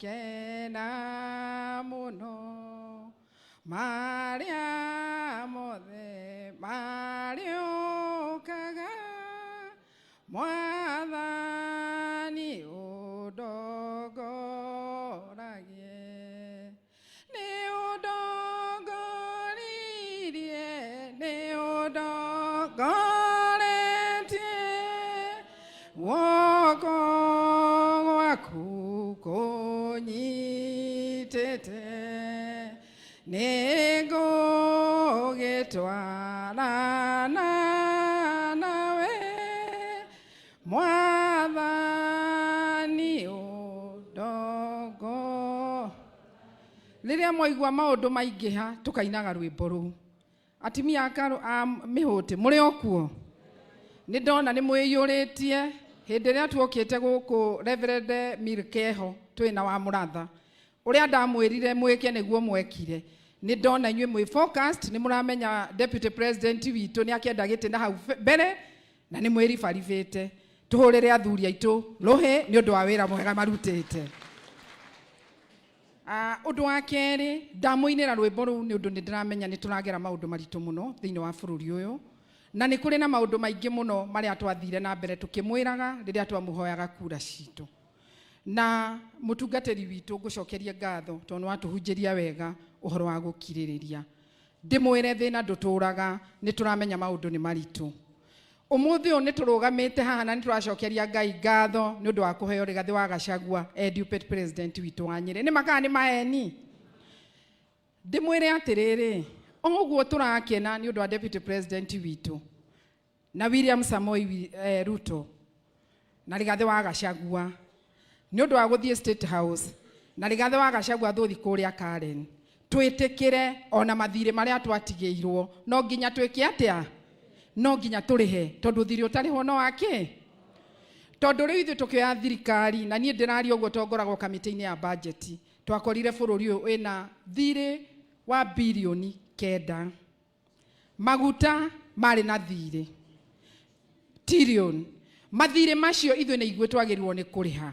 Nĩngũkena mũno marĩa mothe marĩũkaga, Mwathani ũndongoragie. Nĩ ũndongoririe, nĩ ũndongoretie, guoko gwaku kũnyitĩte, nĩ ngũgĩtwarana nawe, Mwathani ũndongo. Rĩrĩa mwaigua maũndũ maingĩha, tũkainaga rwĩmbo rũu. Atumia a Karũ a Mĩhũtĩ, mũrĩ o kuo? Nĩ ndona nĩ mwĩiyũrĩtie. Hĩndĩ ĩrĩa tuokĩte gũkũ Reverend Milkeho twĩ na wa Mũratha, ũrĩa ndamwĩrire mwĩke nĩguo mwekire. Nĩ ndona inyuĩ mwĩ focused, nĩ mũramenya Deputy President witũ nĩ akĩenda gĩtĩ na hau mbere, na nĩ mwĩribaribĩte. Tũhũrĩre athuri aitũ rũhĩ nĩ ũndũ wa wĩra mwega marutĩte. Ũndũ wa kerĩ, ndamũinĩra rwĩmbo rũu nĩ ũndũ nĩ ndĩramenya nĩ tũragera maũndũ maritũ mũno thĩinĩ wa bũrũri ũyũ, na nĩ kũrĩ na maũndũ maingĩ mũno marĩa twathire na mbere tũkĩmwĩraga rĩrĩa twamũhoyaga kura citũ. Na mũtungatĩri witũ ngũcokerie ngatho tondũ nĩ watũhunjĩria wega ũhoro wa gũkirĩrĩria. Ndĩmwĩre thĩna ndũtũraga, nĩ tũramenya maũndũ nĩ maritũ. Ũmũthĩ ũyũ nĩ tũrũgamĩte haha na nĩ tũracokeria Ngai ngatho nĩ ũndũ wa kũheo Rigathĩ wa Gachagua e deputy president witũ wa Nyĩrĩ. Nĩ ma kana nĩ maheni? Ndĩmwĩre atĩrĩrĩ, o ũguo tũrakena nĩ ũndũ wa deputy president witũ na William Samoei Ruto na Rigathĩ wa Gachagua nĩ ũndũ wa gũthiĩ State House na Rigathĩ wa Gachagua thũthi kũrĩa Karen, twĩtĩkĩre ona mathirĩ marĩa twatigĩirwo no nginya twĩke atĩa? No nginya tũrĩhe, tondũ thirĩ ũtarĩhwo no wake. Tondũ rĩu ithuĩ tũkĩoya thirikari, na niĩ ndĩraria ũguo tondũ ngoragwo kamĩtĩ-inĩ ya budget, twakorire bũrũri ũyũ wĩna thirĩ wa birioni 9. Maguta marĩ na thirĩ trillion. Mathirĩ macio ithuĩ nĩ ithuĩ twagĩrĩirwo nĩ kũrĩha.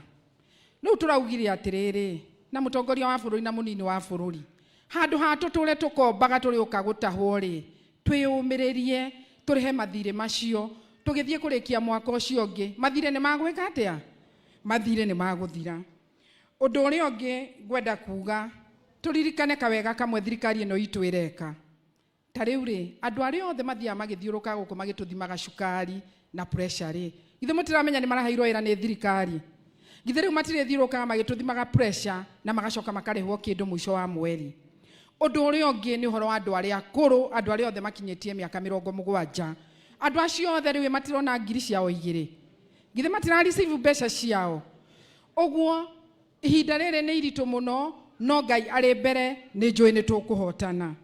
Rĩu tũraugire atĩrĩrĩ, na mũtongoria wa bũrũri na mũnini wa bũrũri, handũ ha tũtũre tũkombaga tũrĩũka gũtahwo rĩ, twĩyũmĩrĩrie tũrĩhe mathirĩ macio, tũgĩthiĩ kũrĩkia mwaka ũcio ũngĩ, mathirĩ nĩ magwĩka atĩa? Mathirĩ nĩ magũthira. Ũndũ ũrĩa ũngĩ ngwenda kuga, tũririkane kawega kamwe thirikari ĩno itũ ĩreka. Ta rĩu rĩ, andũ arĩa othe mathiaga magĩthiũrũka gũkũ magĩtũthimaga cukari na pressure rĩ, githĩ mũtiramenya nĩ maraheirwo wĩra nĩ thirikari? Githĩ rĩu matirĩthiũrũkaga magĩtũthimaga pressure na magacoka makarĩhwo kĩndũ mũico wa mweri? Ũndũ ũrĩa ũngĩ nĩ ũhoro wa andũ arĩa akũrũ, andũ arĩa othe makinyĩtie mĩaka 70. Andũ acio othe rĩu matirona ngiri ciao 2. Githĩ matira receive mbeca ciao? Ũguo ihinda rĩrĩ nĩ iritũ mũno, no Ngai arĩ mbere, nĩ njũĩ nĩ tũkũhotana.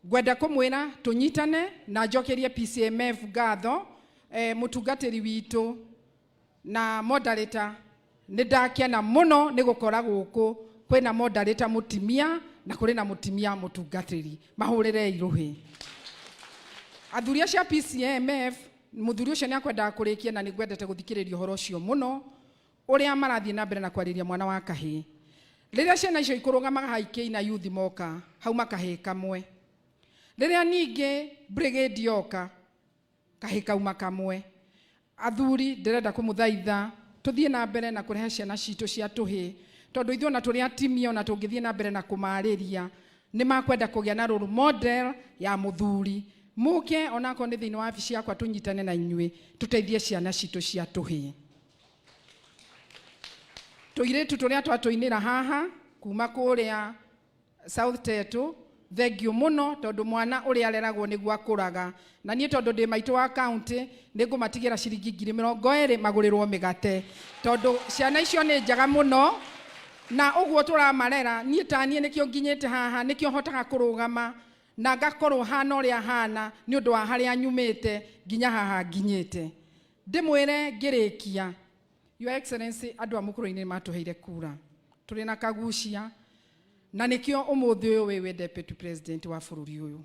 Ngwenda kũmwĩra tũnyitane na njokerie PCMF ngatho, mũtungatĩri witũ na moderator. Nĩ ndakena mũno nĩ gũkora gũkũ kwĩna moderator mũtimia na kũrĩ na mũtimia mũtungatĩri. Mahũrĩrei rũhĩ. Athuri acio a PCMF, mũthuri ũcio nĩ akwendaga kũrĩkia na nĩ ngwendete gũthikĩrĩria ũhoro ũcio mũno, ũrĩa marathiĩ na mbere na kwarĩria mwana wa kahĩĩ. Rĩrĩa ciana icio ikũrũgamaga haha ikĩina youth moka, hauma kahĩĩ kamwe. Rĩrĩa ningĩ brigade yoka, kahĩĩ kauma kamwe. Athuri, ndĩrenda kũmũthaitha tũthiĩ na mbere na kũrehe ciana citũ cia tũhĩĩ, tondũ ithuĩ ona tũrĩ atimia ona tũngĩthiĩ na mbere na kũmarĩria, nĩ makwenda kũgĩa na role model ya mũthuri. Mũke onakorwo nĩ thĩinĩ wa wabici yakwa tũnyitane na inyuĩ tũteithie ciana citũ cia tũhĩĩ. Tũirĩtu tũrĩa twatũinĩra haha kuma kũrĩa South Tetu, thengiũ mũno tondũ mwana ũrĩa areragwo nĩguo akũraga. Na niĩ tondũ ndĩ maitũ wa county, nĩ ngũmatigĩra ciringi 20,000 magũrĩrwo mĩgate, tondũ ciana icio nĩ njega mũno na ũguo tũramarera. Niĩ ta niĩ nĩkĩo nginyĩte haha, nĩkĩo hotaga kũrũgama na ngakorwo hana ũrĩa hana nĩ ũndũ wa harĩa nyumĩte nginya haha nginyĩte. Ndĩmwĩre ngĩrĩkia, Your Excellency, andũ a Mũkũrwe-inĩ nĩ matũheire kura tũrĩ na Kagucia, na nĩkĩo ũmũthĩ ũyũ wĩ deputy president wa bũrũri ũyũ.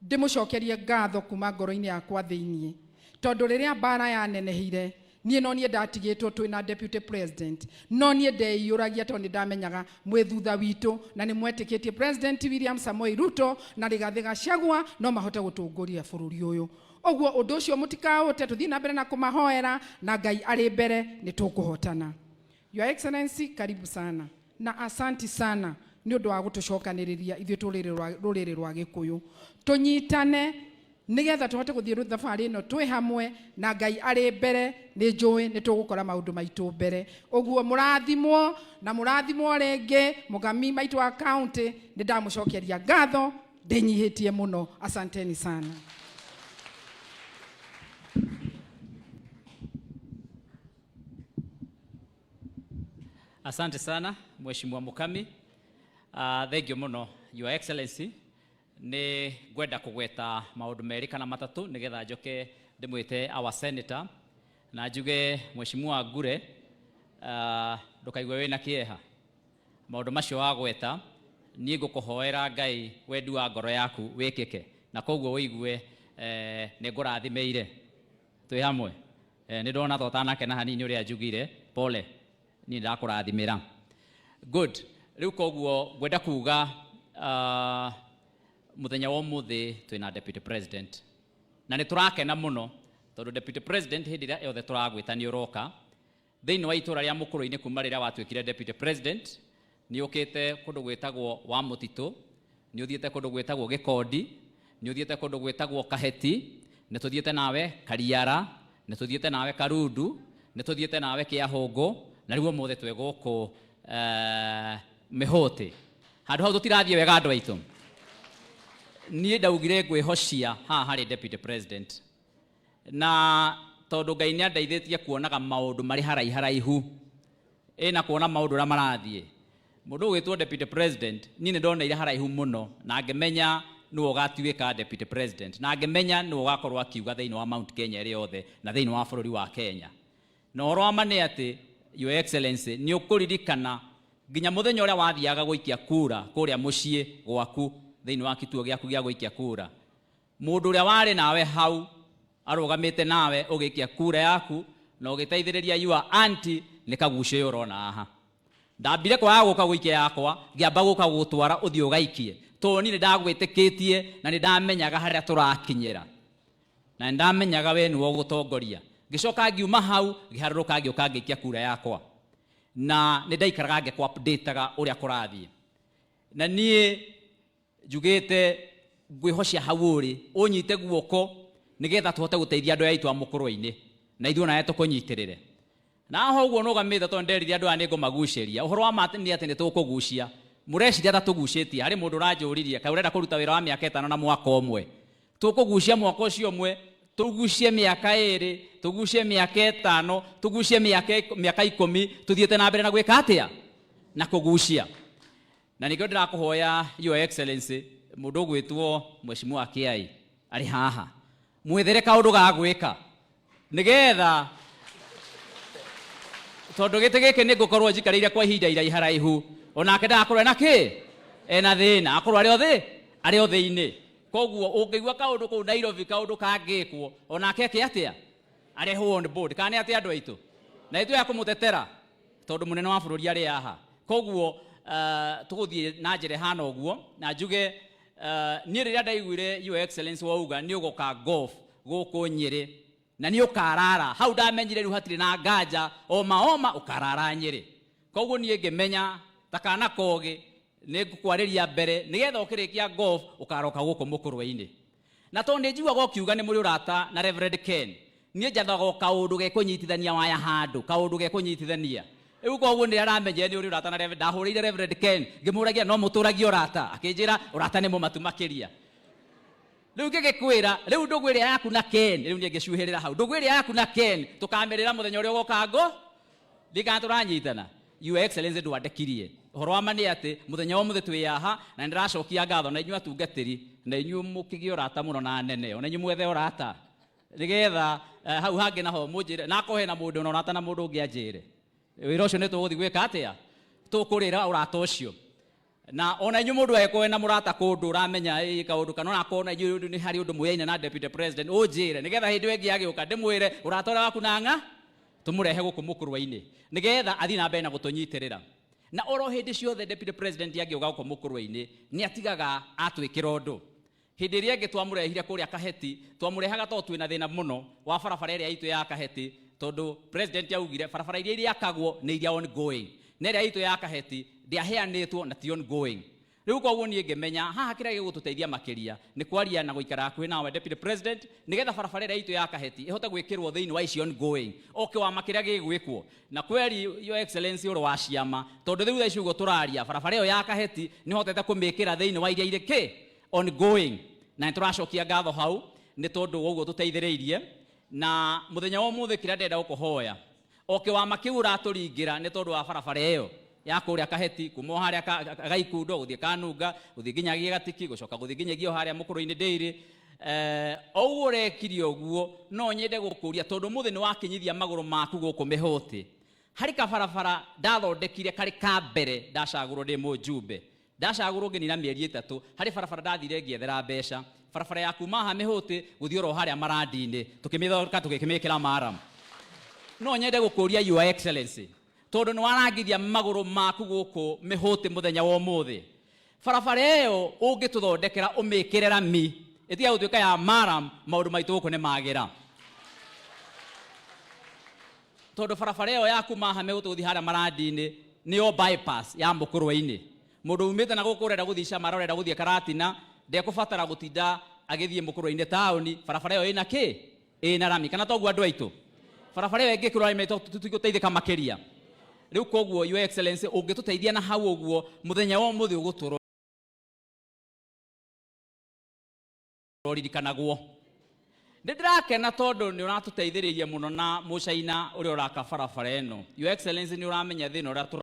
Ndĩmũcokerie ngatho kuma ngoro-inĩ yakwa thĩiniĩ, tondũ rĩrĩa mbara yanenehire Niĩ no niĩ ndatigĩtwo twĩ na deputy president, no niĩ ndeiyũragia tondũ nĩ ndamenyaga mwĩ thutha witũ na nĩ mwetĩkĩtie President William Samoei Ruto na Rigathĩ Gachagua no mahote gũtongoria bũrũri ũyũ. Ũguo ũndũ ũcio mũtikaũte, tũthiĩ na mbere na kũmahoera na Ngai arĩ mbere nĩ tũkũhotana. Your Excellency, karibu sana na asanti sana nĩ ũndũ wa gũtũcokanĩrĩria ithuĩ rũrĩrĩ rwa Gĩkũyũ, tũnyitane nĩgetha tũhote gũthiĩ thabarĩ ĩno twĩ hamwe na Ngai arĩ mbere. Nĩ njũĩ nĩ tũgũkora maũndũ maitũ mbere. Ũguo mũrathimwo na mũrathimwo rĩngĩ. Mũgami maitũ wa county, nĩ ndamũcokeria ngatho ndĩnyihĩtie mũno. Asanteni sana. Asante sana, Mheshimiwa Mukami. Thank you muno, Your Excellency. Nĩ ngwenda kũgweta maũndũ merĩ kana matatũ nĩgetha njoke ndĩmwĩte our senator na njuge, Mheshimiwa Ngure, ndũkaigue wĩna kĩeha. Maũndũ macio wagweta, niĩ ngũkũhoera Ngai wendi wa ngoro yaku wĩkĩke, na koguo ũigue nĩ ngũrathimĩire twĩ hamwe. Nĩ ndona ta ũtanakena hanini ũrĩa njugire, pole, niĩ ndakũrathimĩra. Good. Rĩu koguo ngwenda kuga mũthenya wa ũmũthĩ twĩna deputy president na nĩ tũrakena mũno tondũ deputy president, hĩndĩ ĩrĩa yothe tũragwĩta nĩ ũroka thĩinĩ wa itũra rĩa Mũkũrũ-inĩ. Kuma rĩrĩa watuĩkire deputy president, nĩ ũkĩte kũndũ gwĩtagwo wa Mũtitũ, nĩ ũthiĩte kũndũ gwĩtagwo Gĩkondi, nĩ ũthiĩte kũndũ gwĩtagwo Kaheti, nĩ tũthiĩte nawe Kariara, nĩ tũthiĩte nawe Karundu, nĩ tũthiĩte nawe Kĩahũngũ, na rĩu ũmũthĩ twĩ gũkũ Mĩhũtĩ. Handũ hau tũtirathiĩ wega, andũ aitũ. Niĩ ndaugire ngwĩhocia haha harĩ deputy president, na tondũ Ngai nĩ andeithĩtie kuonaga maũndũ marĩ haraihu haraihu ĩna kuona maũndũ ũrĩa marathiĩ, mũndũ ũgwĩtwo deputy president, niĩ nĩ ndoneire haraihu mũno na ngĩmenya nĩwe ũgatuĩka deputy president, na ngĩmenya nĩwe ũgakorwo akiuga thĩinĩ wa Mount Kenya ĩrĩ yothe na thĩinĩ wa bũrũri wa Kenya. Na ũhoro wa ma nĩ atĩ, Your Excellency, nĩ ũkũririkana nginya mũthenya ũrĩa wathiaga gũikia kura kũrĩa mũciĩ gwaku thĩinĩ wa kituo gĩaku gĩa gũikia kura, mũndũ ũrĩa warĩ nawe hau arũgamĩte nawe ũgĩikia kura yaku na ũgĩteithĩrĩria your auntie nĩ kagucio ũyũ ũrona haha. Ndambire kwaga gũka gũikia yakwa, ngĩamba gũka gũgũtwara ũthiĩ ũgaikie, tondũ niĩ nĩ ndagwĩtĩkĩtie na nĩ ndamenyaga harĩa tũrakinyĩra na nĩ ndamenyaga we nĩwe ũgũtongoria. Ngĩcoka ngiuma hau, ngĩharũrũka, ngĩũka ngĩikia kura yakwa, na nĩ ndaikaraga ngĩkũ updateaga ũrĩa kũrathiĩ. Na niĩ njugĩte ngwĩhocia hau ũrĩ ũnyite guoko nĩgetha tũhote gũteithia andũ aya aitũ a Mũkũrwe-inĩ, na ithuĩ onawe tũkũnyitĩrĩre. Na ho ũguo nũgamĩte, tondũ nderire andũ aya nĩ ngũmagucĩria. Ũhoro wa ma nĩ atĩ nĩ tũkũgucia. Mũreciria ta tũgucĩtie? Harĩ mũndũ ũranjũririe, kaĩ ũrenda kũruta wĩra wa mĩaka 5 na mwaka ũmwe? Tũkũgucia mwaka ũcio ũmwe, tũgucie mĩaka 2, tũgucie mĩaka 5, tũgucie mĩaka 10, tũthiĩte na mbere na gwĩka atĩa na kũgucia. Na nĩkĩo ndĩrakũhoya, Your Excellency, mũndũ ũgwĩtwo Mheshimiwa Kĩai arĩ haha, mwethere kaũndũ ga gwĩka nĩgetha, tondũ gĩtĩ gĩkĩ nĩ ngũkorwo njikarĩire kwa ihinda iraiharaihu, onake ndagakorwo ena kĩ ena thĩna, akorwo arĩ o thĩ, arĩ o thĩ-inĩ. Koguo ũngĩigua kaũndũ kũu Nairobi, kaũndũ kangĩkwo, onake eke atĩa, arehwo on board. Kana nĩ atĩa, andũ aitũ? Na ithuĩ a kũmũtetera tondũ mũnene wa bũrũri arĩ haha. Koguo tũgũthiĩ na njĩra ĩhana ũguo. Na njuge niĩ rĩrĩa ndaiguire, Your Excellency, wauga nĩ ũgoka golf gũkũ Nyĩrĩ na nĩ ũkarara hau, ndamenyire rĩu hatirĩ na nganja, oma oma ũkarara Nyĩrĩ. Koguo niĩ ngĩmenya ta kana kogĩ nĩ ngũkwarĩria mbere nĩgetha ũkĩrĩkia golf ũkaroka gũkũ Mũkũrwe-inĩ. Na tondũ nĩ njiguaga ũkiuga nĩ mũrĩ ũrata na Reverend Ken, niĩ njathaga o kaũndũ gekũnyitithania waya handũ, kaũndũ gekũnyitithania. Rĩu koguo nĩ aramenyire nĩ ũrĩ ũrata na Reverend. Ndahũrĩire Reverend Ken ngĩmũragia, no mũtũragia ũrata? Akĩnjĩra ũrata nĩ mũmatu makĩria. Rĩu ngĩgĩkwĩra rĩu ndũgũ ĩrĩa yaku na Ken, rĩu niĩ ngĩcuhĩrĩra hau, ndũgũ ĩrĩa yaku na Ken tũkamĩrĩra mũthenya ũrĩa ũgoka ngo ndikana tũranyitana. Your Excellency, ndwandekirie. Ũhoro wa ma nĩ atĩ mũthenya wa ũmũthĩ twĩ haha na nĩ ndĩracokia ngatho na inyuĩ atungatĩri, na inyuĩ mũkĩgĩa ũrata mũno na anene, ona inyuĩ mwethe ũrata nĩgetha hau hangĩ naho mũnjĩre, na akorwo hena mũndũ na ũrata na mũndũ ũngĩ anjĩre wĩra ũcio nĩ tũgũthiĩ gwĩka atĩa, tũkũrĩra ũrata ũcio. Na ona inyuĩ mũndũ agĩkorwo ena mũrata kũndũ ũramenya ĩ kaũndũ, kana onakorwo na inyuĩ nĩ harĩ ũndũ mũyaine na deputy president, ũnjĩre nĩgetha hĩndĩ ĩyo ĩngĩ agĩũka ndĩmwĩre ũrata ũrĩa waku na ng'a. Tũmũrehe gũkũ mũkũrwe-inĩ nĩgetha athiĩ na mbere na gũtũnyitĩrĩra. Na oro hĩndĩ ciothe deputy president angĩũka gũkũ mũkũrwe-inĩ nĩ atigaga atwĩkĩra ũndũ. Hĩndĩ ĩrĩa ĩngĩ twamũrehire kũrĩa Kaheti, twamũrehaga tondũ twĩna thĩna mũno wa barabara ĩrĩa itũ ya Kaheti, tondũ president augire barabara iria iriakagwo nĩ iria ongoing, na ĩrĩa itũ ya Kaheti ndĩaheanĩtwo na ti ongoing. Rĩu koguo niĩ ngĩmenya haha kĩrĩa gĩgũtũteithia makĩria nĩ kwaria na gũikara hakuhĩ nawe deputy president, nĩgetha barabara ĩrĩa itũ ya Kaheti ĩhote gwĩkĩrwo thĩinĩ wa ici ongoing, o kĩwama kĩrĩa gĩgwĩkwo. Na kweri your excellency ũrĩ wa ciama, tondũ rĩu thaa ici ũguo tũraria barabara ĩyo ya Kaheti nĩ hotete kũmĩkĩra thĩinĩ wa iria irĩ kĩ ongoing, na nĩ tũracokia ngatho hau nĩ tondũ wa ũguo tũteithĩrĩirie. Na mũthenya wa ũmũthĩ kĩrĩa ndĩrenda gũkũhoya, o kĩwama kĩu ũratũringĩra nĩ tondũ wa barabara ĩyo ya kũrĩa Kaheti, kuma o harĩa Gaikundo gũthiĩ Kanunga, gũthiĩ nginyagia Gatiki, gũcoka gũthiĩ nginyagia o harĩa Mũkũrũ-inĩ Dairy. O ũguo ũrekire ũguo, no nyende gũkũria tondũ ũmũthĩ nĩ wakinyithia magũrũ maku gũkũ Mĩhũtĩ. Harĩ kabarabara ndathondekire karĩ ka mbere ndacagũrwo ndĩ mũjumbe. Ndacagũrwo ngĩnina mĩeri 3, harĩ barabara ndathire ngĩethera mbeca. Barabara ya kuma haha Mĩhũtĩ gũthiĩ oro harĩa Marandi-inĩ, tũkĩmĩthondeka tũgĩkĩmĩkĩra maram. No nyende gũkũria your excellency, tondũ nĩ warangithia magũrũ maku gũkũ Mĩhũtĩ mũthenya wa ũmũthĩ. Barabara ĩyo ũngĩtũthondekera ũmĩkĩre rami, ĩtige gũtuĩka ya maram, maũndũ maitũ gũkũ nĩ magĩra. Tondũ barabara ĩyo ya kuma haha Mĩhũtĩ gũthiĩ harĩa Marandi-inĩ nĩyo bypass ya Mũkũrwe-inĩ. Mũndũ umĩte na gũkũ ũrenda gũthiĩ Cama, ũrenda gũthiĩ Karatina, ndekũbatara gũtinda agĩthiĩ Mũkũrwe-inĩ taũni. Barabara ĩyo ĩna kĩ? Ĩna rami. Kana toguo andũ aitũ? Barabara ĩyo ĩngĩkĩrwo rami tũtigũteithĩka makĩria. Rĩu koguo your excellency ũngĩtũteithia na hau ũguo, mũthenya wa ũmũthĩ ũgũtũrwo ũririkanagwo. Nĩ ndĩrakena tondũ nĩ ũratũteithĩrĩria mũno na mũcaina ũrĩa ũraka barabara ĩno. Your excellency nĩ ũramenya thĩna ũrĩa